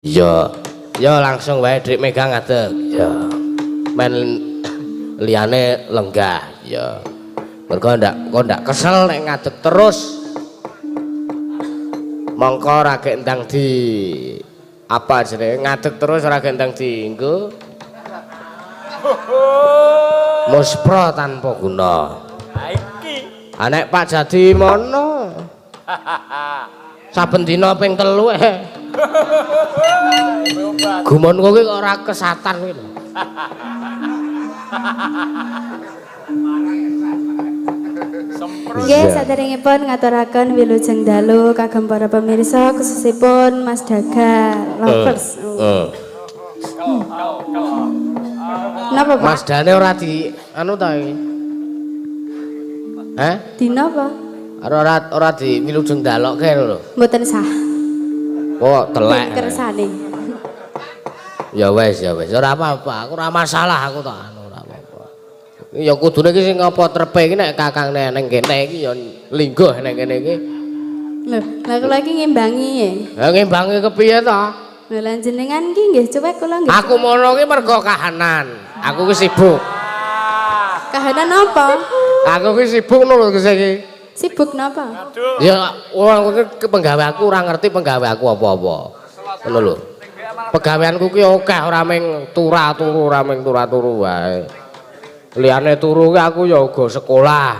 Iya. Ya langsung wae Dik Mega ngadeg. Ya. Men liyane lenggah. Ya. Mergo ndak kok ndak kesel nek ngadeg terus. Mongko ora gek ndang di apa jenenge ngadeg terus ora gek ndang dienggo. Muspro tanpa guna. Ha iki. Ha nek Pak Jadi mono. Saben dina ping 3 eh. Gumun kowe kok ora kesatan kuwi lho. Nggih, saderengipun ngaturaken wilujeng dalu kagem para pemirsa khususipun Mas Daga Lovers. Napa, Pak? Mas Dane ora di anu ta iki? Heh? Dina apa? Ora di wilujeng dalokke lho. Mboten sah. Oh, telek. Kersane. Ya wis, ya wis, ora apa-apa. Aku ora masalah aku tak anu ora apa-apa. Ya kudune iki sing apa trepe iki nek kakang ning kene iki ya lingguh ning kene iki. Lho, lha kula iki ngimbangi e. Lah ngimbangi kepiye to? Lho lan jenengan iki nggih cuek kula nggih. Aku mono ki mergo kahanan. Aku ki sibuk. Kahanan apa? Aku ki sibuk lho iki. Sibuk napa? Ya ora ki penggawe aku ora ngerti penggawe aku apa-apa. Ngono lho. Pegaweanku ki akeh ora mung turu-turu, ora mung turu-turu wae. Liyane turu ki aku ya uga sekolah.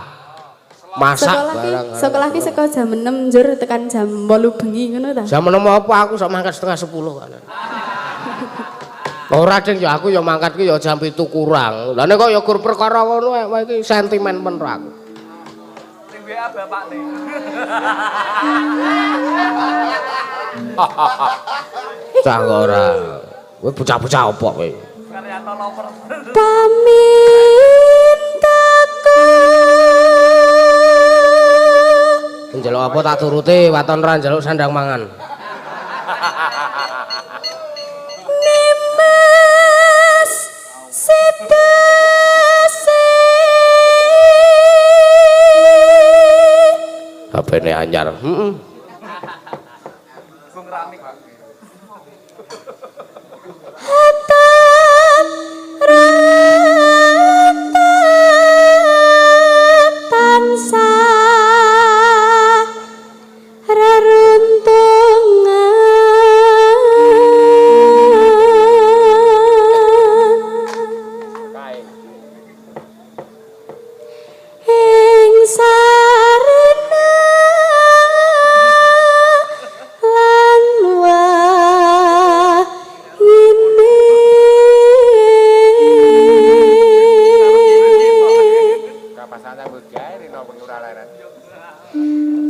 Masak barang. Sekolah ki saka jam 6 njur tekan jam 8 bengi ngono ta? Jam 6 apa aku sok mangkat 9:30 kan. Ora ding ya aku ya mangkat ki ya jam 7 kurang. Lah nek kok ya gur perkara ngono wae iki sentimen men aku. Sing WA bapakne. Cah kok ora. Kowe bocah-bocah apa kowe? Pamintaku. Njaluk apa tak turuti, waton ora njaluk sandang mangan. Nimas sedase. HP-ne anyar. Heeh. Tansah reruntungan ing sarana lan wahine.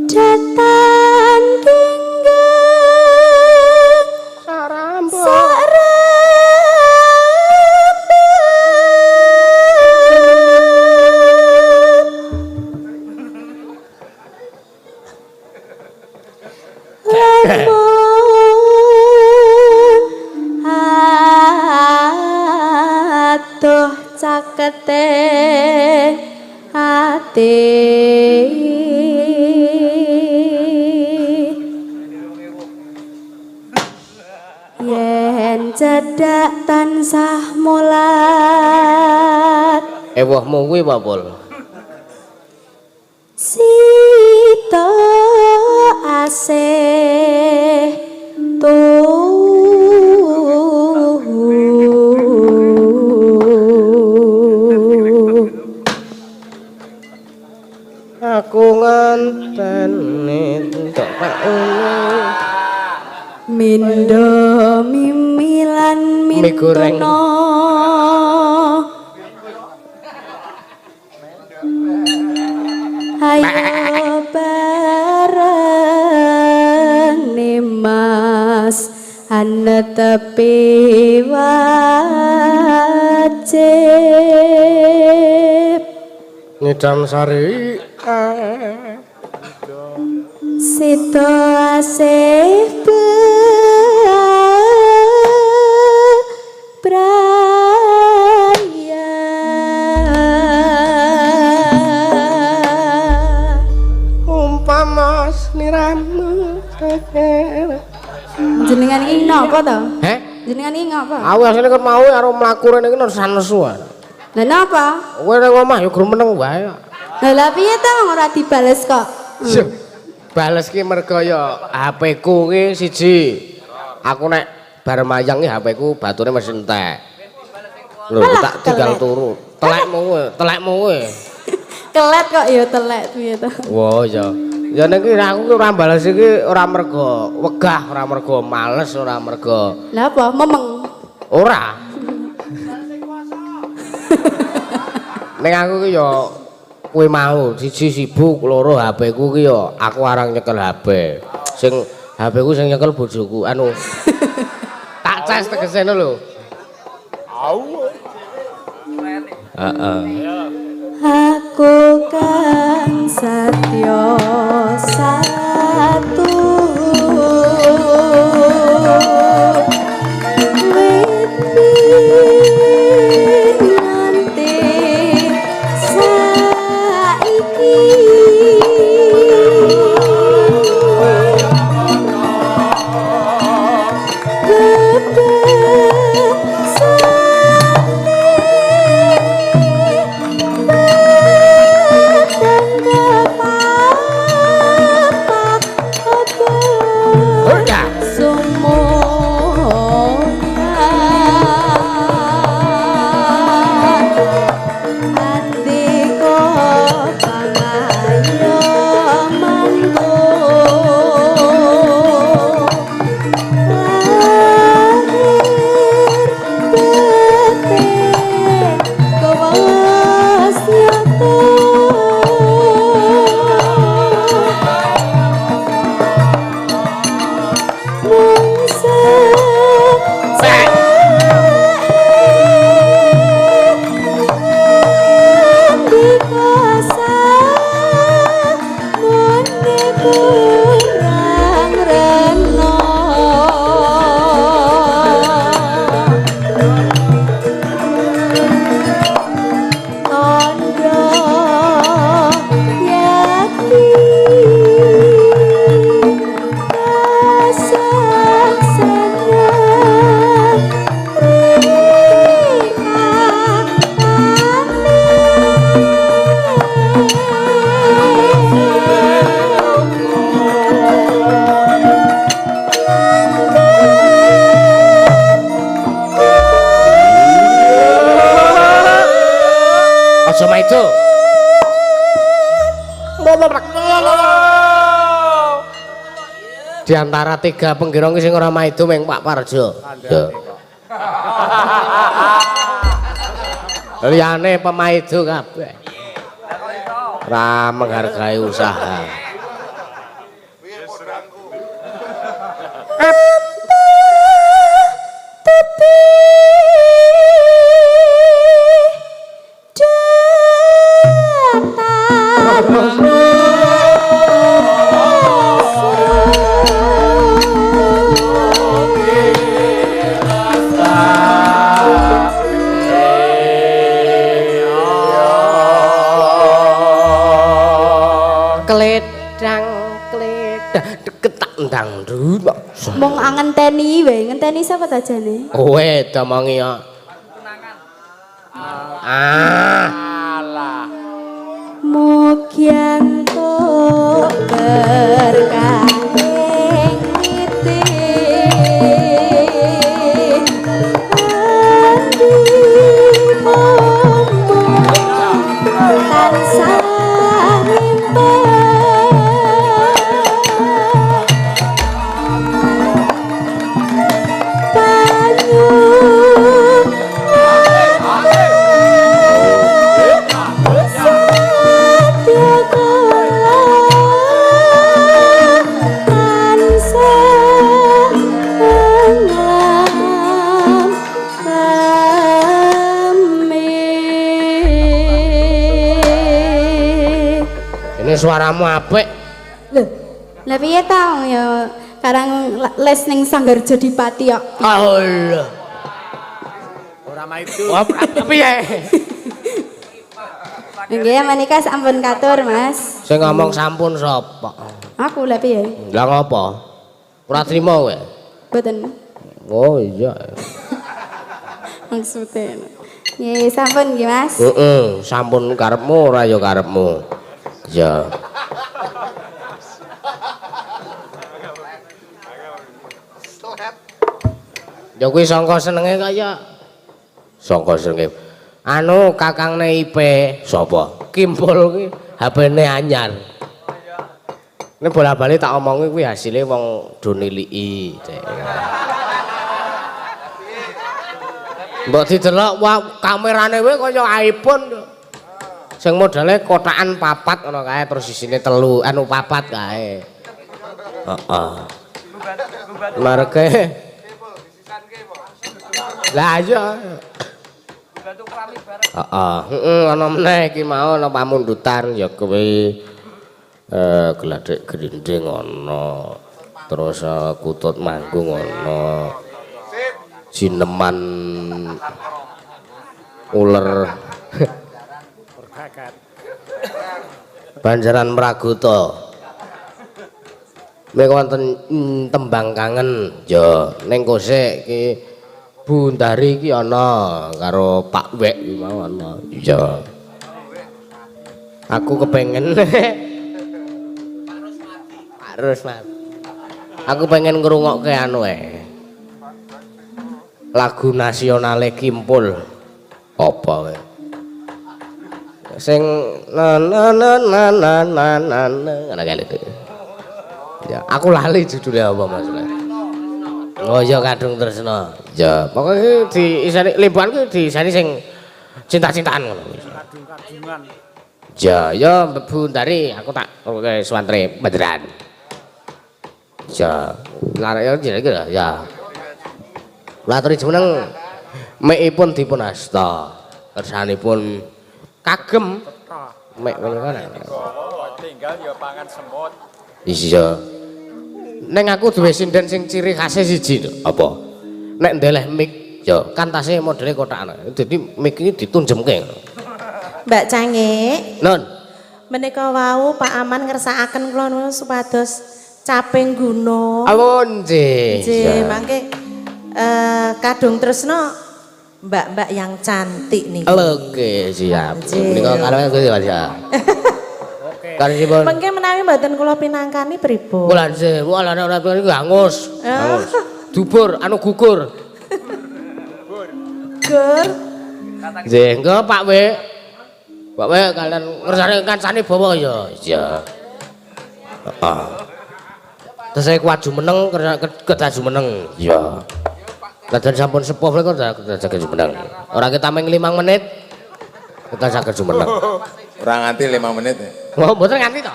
Datan tinggeng Sarambo. Sarambo. Lamun aduh cakete ati. Yen cedhak tansah mulat. Ewahmu kuwi apa, Pul? Sita asih tuhu. Aku ngenteni entuk pekune. Mindo mimilan Mie goreng. mintono. Ayo bareng Nimas anetepi wajib. Ngidam sari. Sita asih bebraya. Umpama sliramu Jenengan iki Jenengan iki napa to? Heh? Jenengan iki ngapa? Aku asline kon mau karo mlaku rene iki nesu-nesu. Lah napa? Kowe nang omah ya grumeneng wae. Lah lah piye to ora dibales kok? Bales ki mergo ya HP ku ki siji. Aku nek bar mayang ki HP ku baturane mesti entek. Lho tak tinggal turu. Telekmu kowe, telekmu kowe. Kelet kok ya telek piye to? Wah ya. Ya nek iki aku ki ora bales iki ora mergo wegah, ora mergo males, ora mergo. Lah apa? Memeng. Ora. Nek aku ki ya kowe mau siji sibuk, loro HP ku ki ya aku arang nyekel HP. Sing HP ku sing nyekel bojoku anu. Tak cas tegese ngono lho. Au. Heeh. Aku kang satya satu wit nganti saiki Di antara tiga penggirong sing ora maido mung Pak Parjo. Liyane pemaido kabeh. Ora menghargai usaha. Mung ngenteni wae, ngenteni sapa ta jane? Kowe domongi kok. Ah. Alah. Mugi entuk berkah ing niti. Tansah suaramu apik. Lho, lha piye ta ya karang les ning Sanggar Jodipati kok. Allah. Ora maido. Piye? Nggih, menika sampun katur, Mas. Sing ngomong sampun sapa? Aku lha piye? Lah ngopo? Ora trimo kowe? Mboten. Oh iya. Maksudnya. Nggih, sampun nggih, Mas. Heeh, sampun karepmu ora ya karepmu. Ya. Ya kuwi sangka senenge kaya sangka senenge. Anu kakangne IP sapa? Kimpul kuwi HP-ne anyar. Ini bola-bali tak omongi kuwi hasile wong do niliki. Mbok didelok wah kamerane wae kaya iPhone. Sing modele kotakan papat ngono kae terus isine telu anu papat kae. Heeh. Mareke. Lah iya. Heeh, heeh ana meneh iki mau ana pamundutan ya kuwi glathik grinding ana. Terus kutut manggung ana. Sineman uler Banjaran Mraguta. Menika wonten tembang kangen ya ning kosek iki Bu Ndari iki ana karo Pak Wek iki mau ana. Iya. Aku kepengen Pak Rusmadi. Aku pengen ngrungokke anu e. Lagu nasionale Kimpul. Apa wae? Sing na na na na na na na ngono kae lho. Ya, aku lali judulnya apa Mas. Oh iya Kadung Tresna. Ya, pokoke diisani limbuhan kuwi diisani sing cinta-cintaan ngono. Kadung-kadungan. Ya, ya Bu Ndari aku tak swantre beneran. Ya, larek ya jenenge ya. Laturi jumeneng mekipun dipun asta. Kersanipun kagem mek menika. Tinggal ya pangan semut. Iya. Neng aku duwe sinden sing ciri khase siji lho. Apa? Nek ndeleh mic ya kan tase modele kotakan. Dadi mic iki ditunjemke. Mbak Cangik. Nun. Menika wau Pak Aman ngersakaken kula nuwun supados caping gunung. Awon nggih. Nggih, mangke Kadung Tresna mbak-mbak yang cantik nih. Oke, siap. Menika karo Gusti Mas ya. Oke. Karisipun. Mengke menawi mboten kula pinangkani pripun? Kula nggih, wah ora niku hangus. Hangus. Dubur anu gugur. Gugur. Nggih, engko Pak W. Pak W kalian ngersane kancane bawa ya. Iya. Heeh. Terus saya kuat jumeneng kedah jumeneng. Iya. Kadang sampun sepuh niku kedah saged jumeneng. Ora kita meng 5 menit kita saged jumeneng. Ora nganti 5 menit. Oh, mboten nganti to.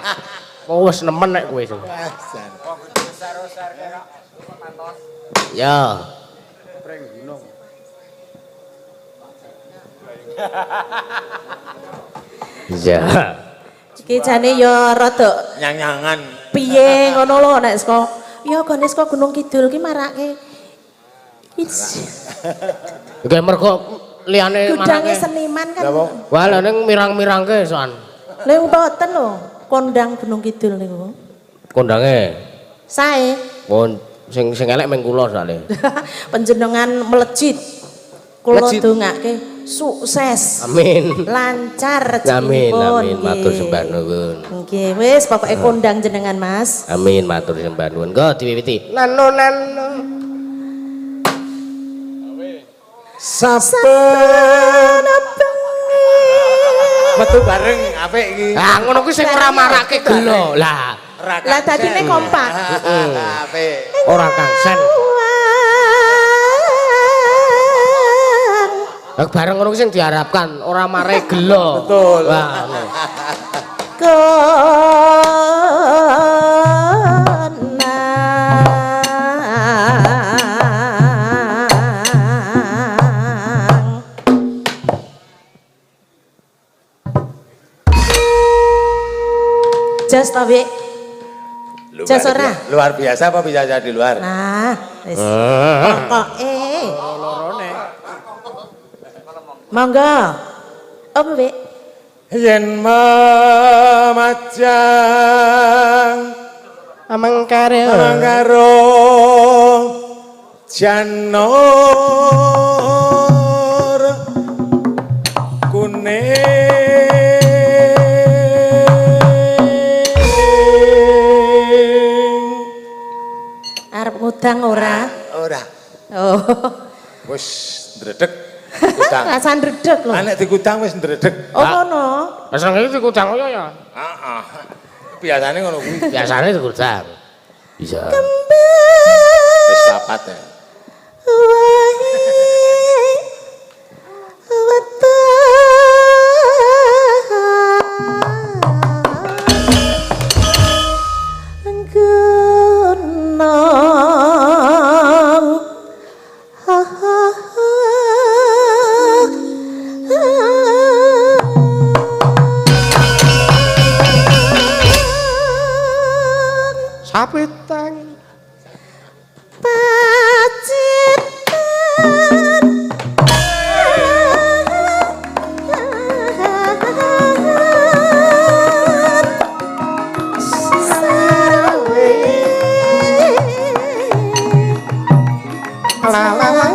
Oh, wis nemen nek kowe. Ya. Pring gunung. Iya. Iki jane ya rada nyang-nyangan. Piye ngono lho nek saka ya gone saka Gunung Kidul ki marake. Iki mergo liyane gudange seniman kan. Wah, lha ning mirang-mirangke soan. Lha mboten lho, kondang Gunung Kidul niku. Kondange? Sae. Pun sing sing elek meng kula soalé. Panjenengan melejit. Kula dongake sukses. Amin. Lancar rezekinipun. Amin, amin, matur sembah nuwun. Nggih, wis pokoke kondang jenengan, Mas. Amin, matur sembah nuwun. Engko diwiwiti. Nano nano. Saben metu bareng apik iki. Lah ngono kuwi sing ora marake gelo. Lah, lah dadine kompak. Heeh. Apik. Ora kangsen. Lah bareng ngono kuwi sing diharapkan, ora mare gelo. Betul. Wah. Jos to, Wik? Jos ora? Luar biasa apa bisa jadi luar? Nah, wis. Pokoke. Loro-lorone. Monggo. Om, Wik. Yen memajang amengkare amengkaro Janur kuning. Arep ngudang ora? Ora. Oh. Wis ndredeg kudang. Rasane ndredeg lho. Nek dikudang wis ndredeg. Oh ngono. Wis nang iki dikudang kaya ya. Heeh. Biasane ngono kuwi. Biasane dikudang. Bisa. Wis papat ya. Sapiteng. Pacitan sawe La la la.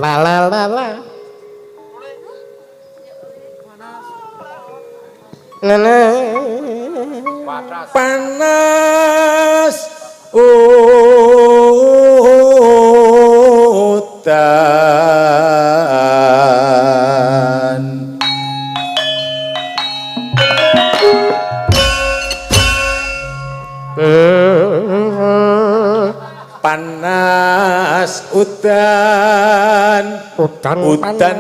La la la la. Na na. Panas udan. Panas udan. Udan Udan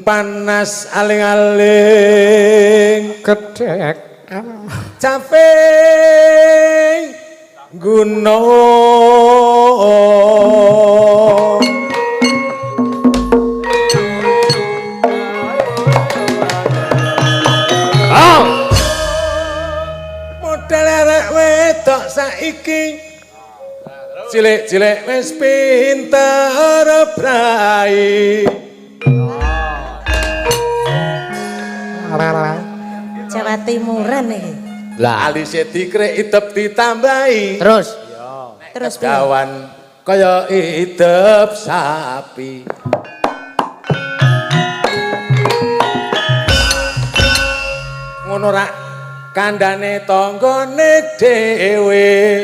panas aling-aling gedhek. Caping gunung. Oh. Model arek wedok saiki cilik-cilik wis pinter brai. Jawa Timuran iki. Lah, Alise dikrek idep ditambahi. terus Terus piye? Dawan kaya idep sapi. Ngono rak kandhane tanggane dhewe.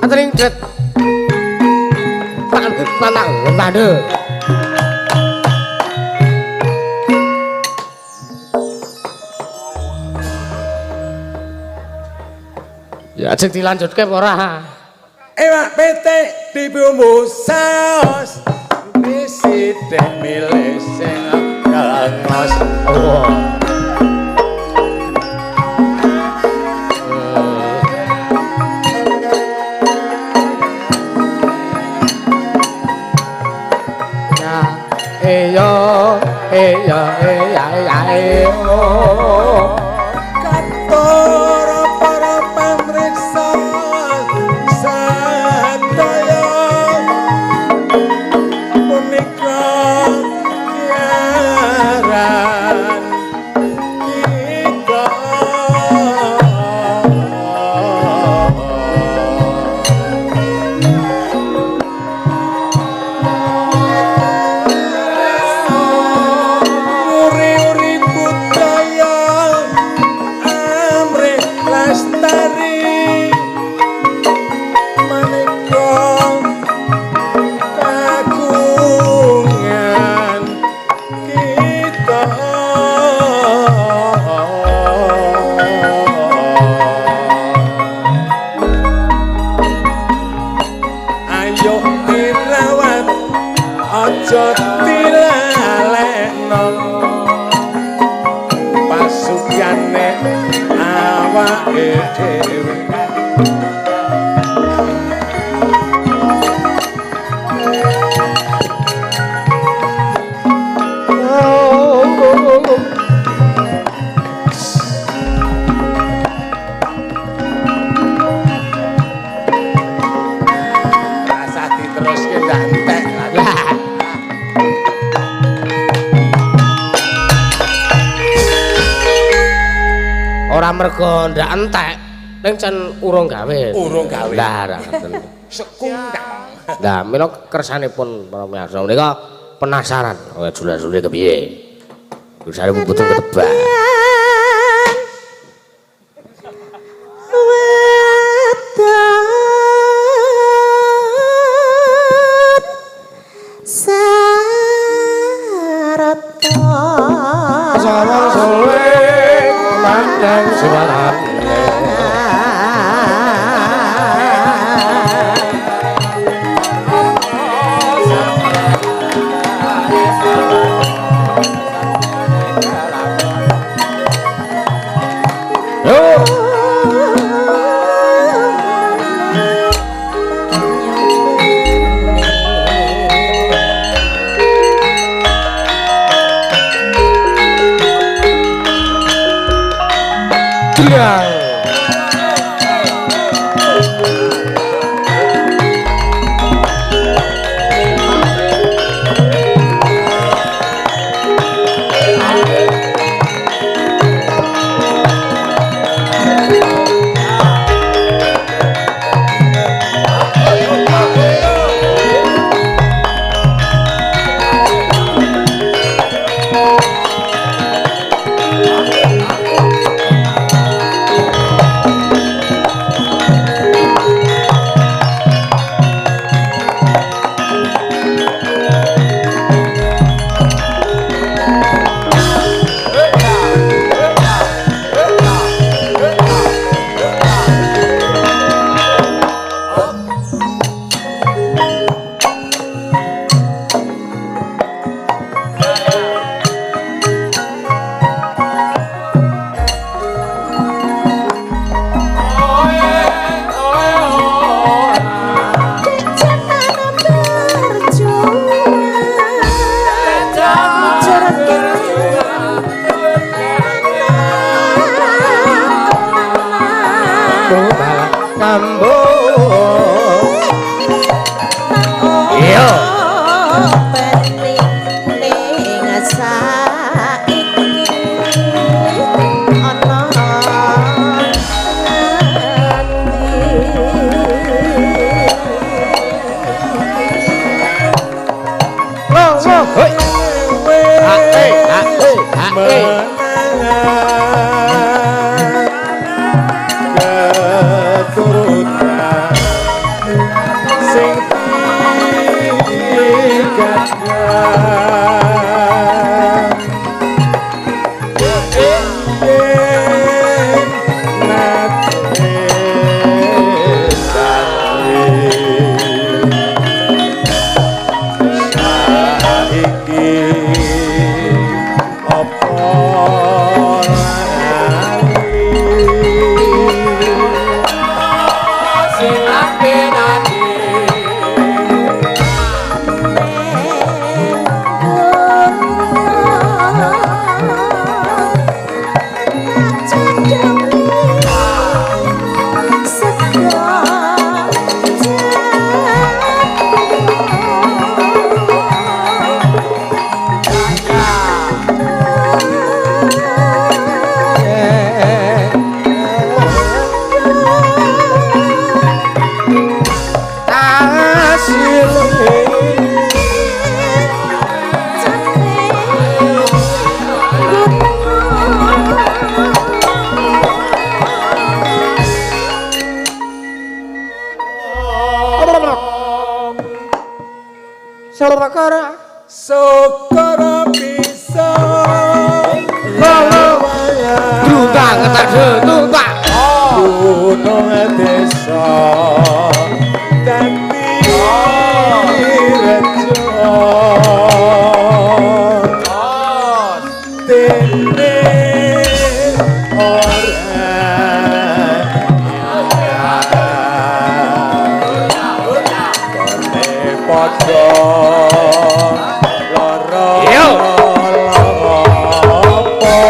Atring dret. Tangan tanang tandhe. Ya ajeng dilanjutke apa ora? Ewak pitik dibumbu saos. Wis sithik milih sing brengos. Oh. Ya, eyo, eyo, eya, eya, eyo. Katur para pamriksa sadaya punika kiaran kita. Uri-uri budaya Ora mergo ndak entek, ning cen urung gawe. Urung gawe. Lah, ra ngoten. Sekundang. Lah, mila kersanipun para miyarsa menika penasaran, oh jula-jule kepiye? Kersane mboten ketebak. Weton sarata Sama suwe mandang suarane. Yo. Dlang. Kambung. Iya. Lo lo hoi. Ha eh ha eh ha eh. Keturutan sing tigadang yen nate santri saiki apa lali. Sokara Sokara bisa Lolo Tuntak ketak tuntak gunung desa dadi rejo dene ora kone padha lara. Yo. Apa. Ae.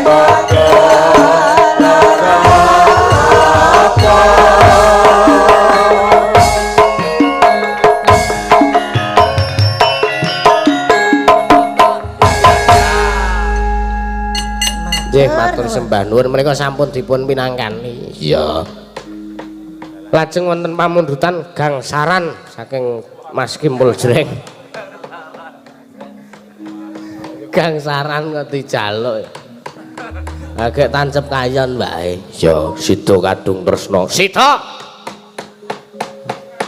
Padha neraka. Nggih, matur sembah nuwun menika sampun dipun pinangkani. Iya. Lajeng wonten pamundutan gangsaran saking Mas Kimpul Jreng. Gangsaran kok dijaluk. Agek tancep kayon wae. Ya, sida kadung tresna. Sida.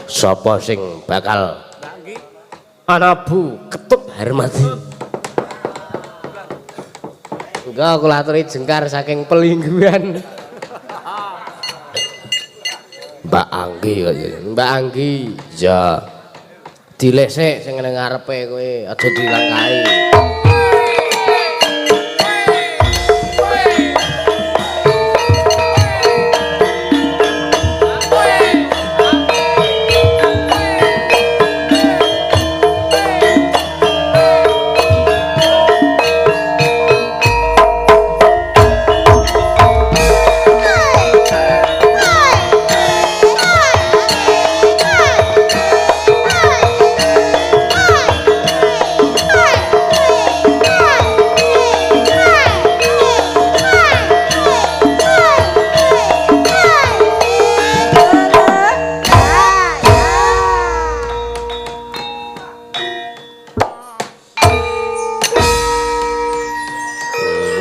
Sapa sing bakal ana Bu Ketut Harmati? Enggak, kula aturi jengkar saking pelingguan. Mbak Anggi kok ya. Mbak Anggi, ya. Dileh sik sing nang ngarepe kowe, aja dilangkahi.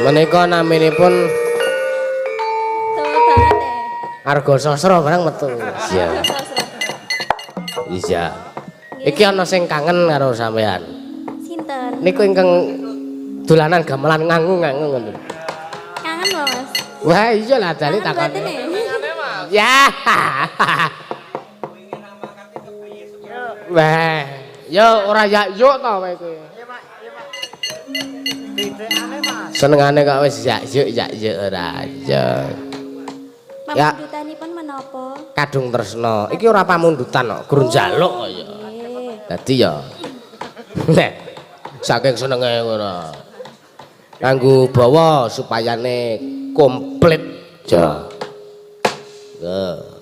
Menika naminipun Dawa banget e. Arga Sasra barang metu. Iya. Iya. Iki ana sing kangen karo sampean. Sinten? Niku ingkang dolanan gamelan ngangu-ngangu ngono. Kangen lho, Mas. Wah, iya lah jane Kangen takon. batin e. Ya. Wah, ya ora ya yuk to kowe kuwi. Senengane kok wis ya yuk ya yuk ora. Ya. Ya. Pamundutanipun menapa? Kadung tresna. Iki ora pamundutan kok, gur njaluk kok ya. Nggih. Dadi ya. Nek saking senenge ngono. Nganggo bawa supayane komplit. Ya. Lho.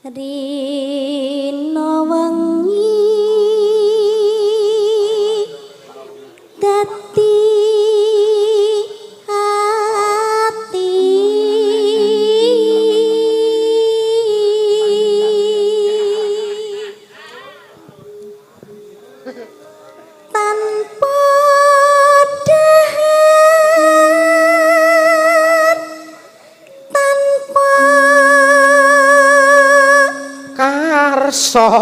Rino wengi dadi ati tanpa dahar tanpa Karso.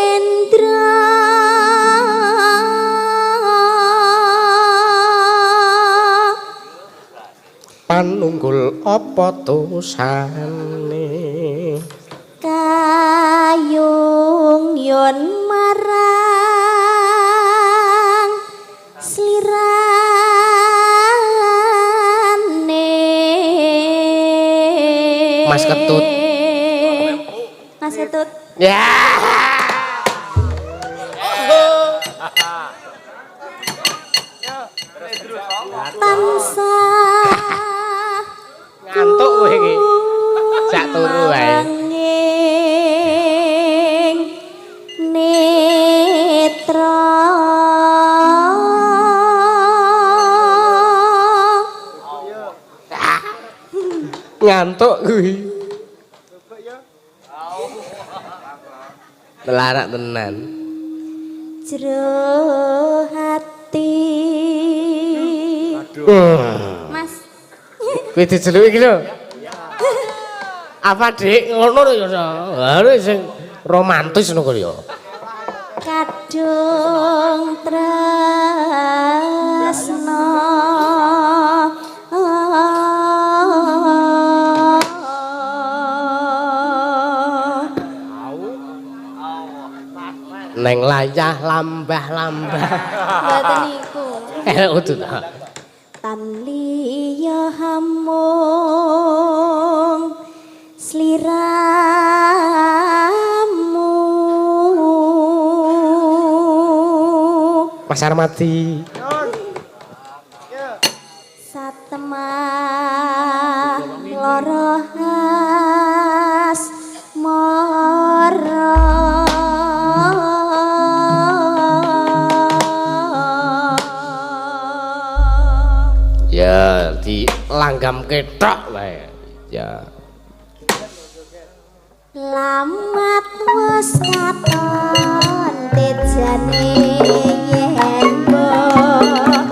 Nendra Panunggul apa dosane? Kayung yun marang slirane. Mas Ketut. Mas Ketut. Ya. Tansah Ngantuk kowe iki. Jak turu wae. Mawanging netra. Ngantuk kuwi. Telarak tenan. Jero hati. Mas, Kuwi diceluki iki lho. Apa Dik ngono lho ya. Lha sing romantis ngono kuwi ya. Kadung tresno. Neng layah lambah-lambah. Mboten niku. Eh udu ta. Tan liya hamung sliramu. Mas Armadi. Ya, dilanggam ketok wae. Ya. Lamat wis katon tejane yen berangkat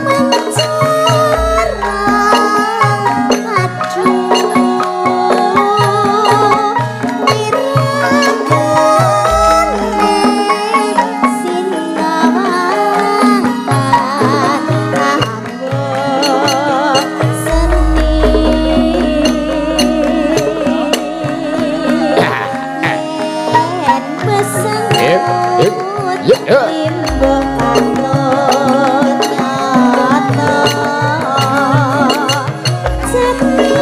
mencerang aduh wirangane sinawang kanggo seni yen meseng Ya. limbo katut nyata jati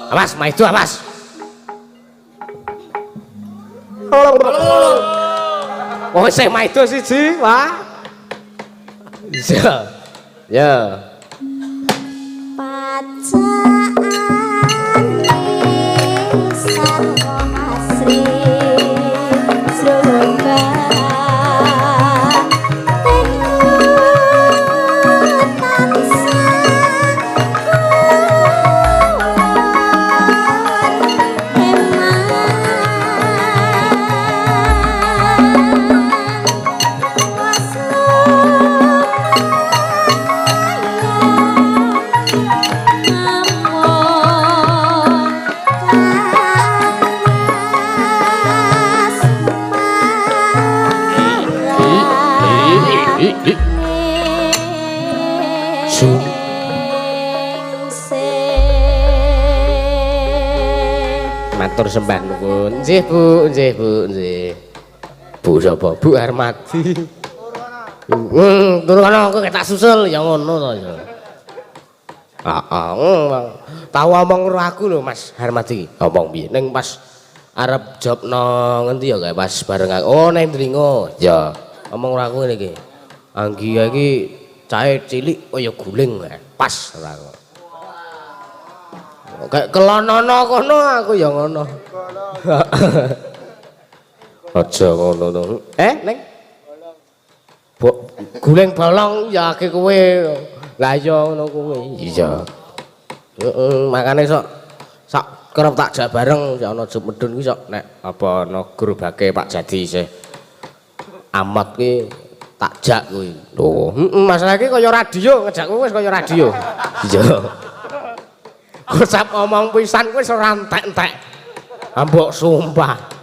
Awas, maido awas. Oh, sing maido siji, wah. Iya. Ya. Pacaane sarwa asri sroga Su. Matur sembah nuwun. Nggih, Bu, nggih, Bu, nggih. Bu sapa? Bu Harmadi. Turu kono aku tak susul ya ngono to ya. Heeh. Tau omong karo aku lho Mas Harmadi. Omong piye? Ning pas arep jobno ngendi ya kae pas bareng aku. Oh, ning Dlingo. Ya, omong karo aku ngene iki. Anggi iki cahe cilik kaya guling pas ora aku. Kayak kelonono kono aku ya ngono. Aja ngono to. Ning guling bolong ya ake kowe. Lah iya ngono kuwi. Iya. Heeh, makane sok sak kerep tak jak bareng sak ana job medun kuwi sok nek apa ana gerobake Pak Jadi isih amat kuwi tak jak kuwi. Lho, heeh, masalah iki kaya radio, ngejakku wis kaya radio. Iya. Gosap omong pisan kuwi wis ora entek-entek. Ambok sumpah.